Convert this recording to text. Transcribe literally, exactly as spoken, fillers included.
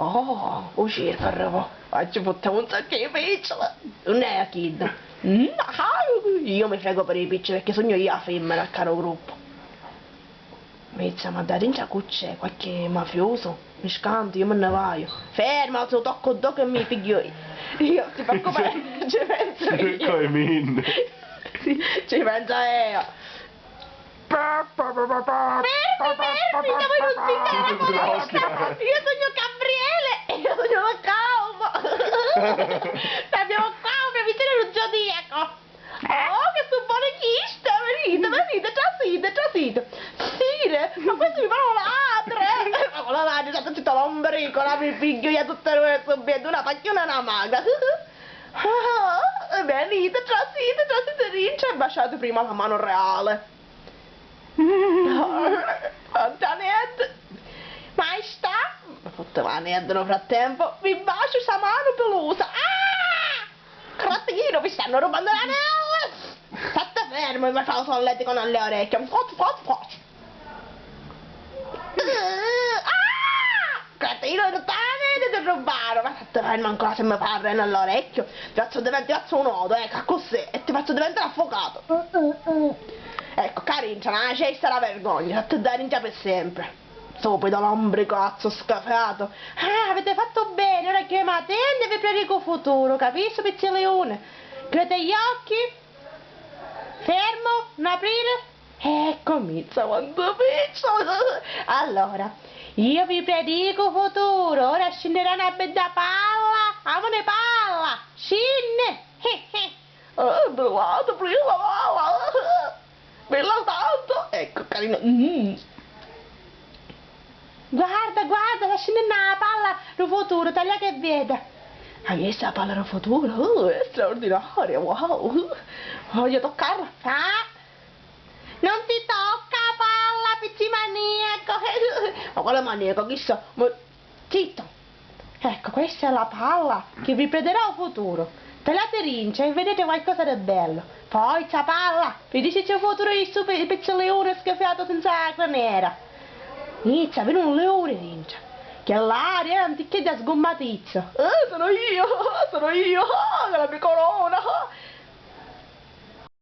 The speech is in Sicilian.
Oh, u circu arrivò. Facci puttà un saccu di picciuli. Unni è a chidda? Mm, ah, io mi fregu per i picciuli perché sugnu io a fimmina a caru gruppu. Mizza, ma da dintra cu c'è? Qualche mafiusu? Mi scantu, io mi nni vaiu. Ferma, o ti toccu ddocu e mi pigghiu io. Io, ti preoccupari, ci pensu io. Coi minni. Sì, ci pensu io. Fermi, fermi, da voi non si ferma. Io sugnu Gabriele e io sugnu la calma. Abbiamo qua un mio vicino, un zodiaco. Oh, che su bone chista, venite, venite, trasite, trasite. Sire, ma questo mi pare un ladro. Ma quale ladro? State zitta, lombricola, mi pigghiu io tutte due subito, una pacchiuna e una maga. Ah, venite, trasite, trasite dintra e baciate prima la mano reale. Antaneddu, maistà, ma fotte vaneddu nel frattempo, vi bacio sta mano pelosa. Ah! Cretino, vi stanno rubando l'anello! State fermo, mi fa un solletico nelle orecchie. Fot, fot, fot. Ah! Cretino, tuttavia ti rubaru, ma state fermo ancora, se mi parri nell'orecchio ti faccio diventare, ti faccio un odo, ecco, così, e ti faccio diventare affogato. Ecco, caringia, una cesta da vergogna, state da ringia per sempre. Stupido lombricozzo scafato. Ah, avete fatto bene, ora chiudete la tenda e vi predico futuro, capisci, picciliune? Chiudete gli occhi. Fermo, non aprire. E comincia quanto peggio. Allora, io vi predico futuro, ora scinnerà una bella palla, amone palla, scinne. Eh, brillante, brilla palla. Bella tanto. Ecco, carino. Mm. Guarda, guarda, sta scinennu a palla ru futuro, tagliate e veda. Hai visto la palla ru futuro? Uh, è straordinaria, wow. Voglio toccarla. Ah! Non ti tocca la palla, picci maniaco. Ma quale maniaco? Chissà. Ma zitto. Ecco, questa è la palla che vi predirà il futuro. Tagliate rincia e vedete qualcosa di bello. Forza palla, vi dice c'è futuro di stu pe-, pezzo leone schifiato senza criniera. Inizia a venire un leone rincia. Che l'aria è anticheggia sgommatizza. Eh, sono io, sono io, ah, la mia corona.